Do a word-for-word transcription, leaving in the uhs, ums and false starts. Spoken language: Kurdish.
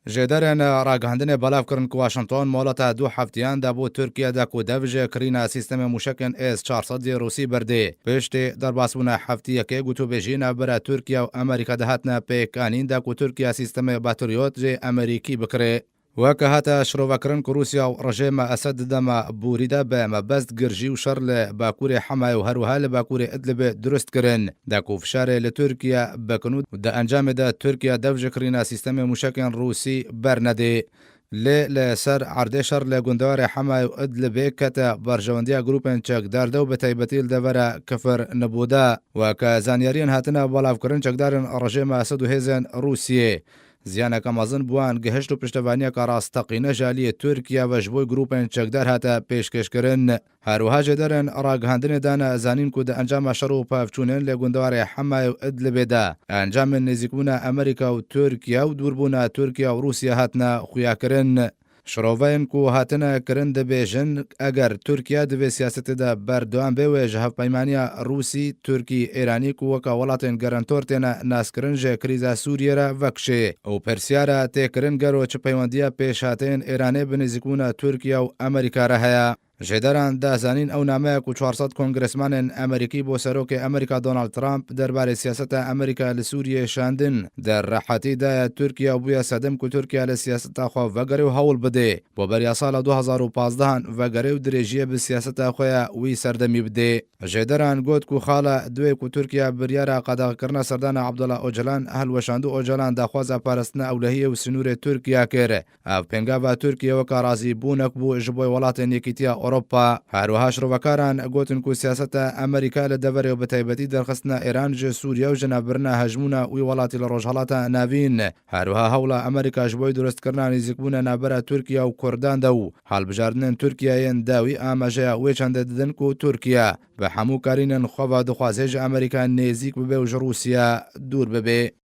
Jêderên ragihandinê belav kirin ku Washington mohleta du heftiyan da bo Tirkiye de ku dev ji kirîna sîstemê mûşekên S çar sed yê Rûsî berdê. Piştî derbasbûna heftiyekê gotûbêjî navbera Tirkiye û Amerîka de hatine pêkanîn da ku Tirkiye sîstemê Patriot jê Amerîkî bikirê. Weke hate şirovekirin ku Rûsya û rejêma Esed di dema borî de bi mebest girjî û şer li Bakurê Hemayê û her wiha li Bakurê Idlibê dirust kirin, da ku fişarê li Tirkiye bikin û di encamê de Tirkiye dev ji kirîna sîstemê mûşekên Rûsî bernedê. Lê li ser erdê şer li gundewarê Hemayê û Idlibê kete berjewendiya grûpên çekdar de û bi taybetî li devera Kifir Nibû de. Weke zanyariyên hatine belavkirin, çekdarên rejêma Esed û hêzên Rûsiyê ziyaneke mezin bi wan gihişt û piştevaniyeke rasteqîne ji aliyê Tirkiye ve ji bo grûpên çekdar hate pêşkêşkirin. Her wiha jêderên ragihandinê dane zanîn ku di encama şer û pevçûnên li gundewarê Hemayê û Idlibê de encamên nêzîkbûna Amerîka û Tirkiye û dûrbûna Tirkiye û Rûsya hatine xuyakirin. Şiroveyên ku hatine kirin dibêjin, eger Tirkiye di vê siyasetê de berdewam bê, wê ji hevpeymaniya Rûsî, Tirkî, Êranî ku weke welatên garantor têne naskirin ji krîza Sûriyê re vekişê û pirsiyara tê kirin gelo çi peywendiya pêşhateyên Êranê bi nêzîkbûna Tirkiye û Amerîka re heye. Jêderan da zanîn ew nameya ku çar sed kongresmanên Amerîkî bo serokê Amerîka Donald Trump derbarê siyaseta Amerîka li Sûriyê şandin, di rehetî de ye Tirkiye û bûye sedem ku Tirkiye li siyaseta xwe vegere û hewl bidê bo beriya sala du hazar û pazdeh an vegere û dirêjiyê bi siyaseta xwe ya wî serdemî bidê. Jêderan got ku xala duê ku Tirkiye biryara qedexekirina serdana Abdullah Ocalan hilweşand û Ocalan daxwaza parastina ewlehiyê û sinûrê Tirkiye kir. Ev pêngava Tirkiye weke razîbûnek bû ji bo welatên Yekîtiya Ewropa. Her wiha şirovekaran gotin ku siyaseta Amerîka li deverê û bi taybetî derxistina Îran ji Sûriye û ji navbirina hejmûna wî welatî li Rojhelata Navîn, her wiha hewla Amerîka ji bo durustkirina nêzîkbûna navbera Tirkiye û Kurdan de û hilbijartinên Tirkiye yên dawî amajeya wê çendê didin ku Tirkiye bi hemû karînên xwe ve dixwaze ji Amerîka nêzîk bibe û ji Rûsya dûr bibe.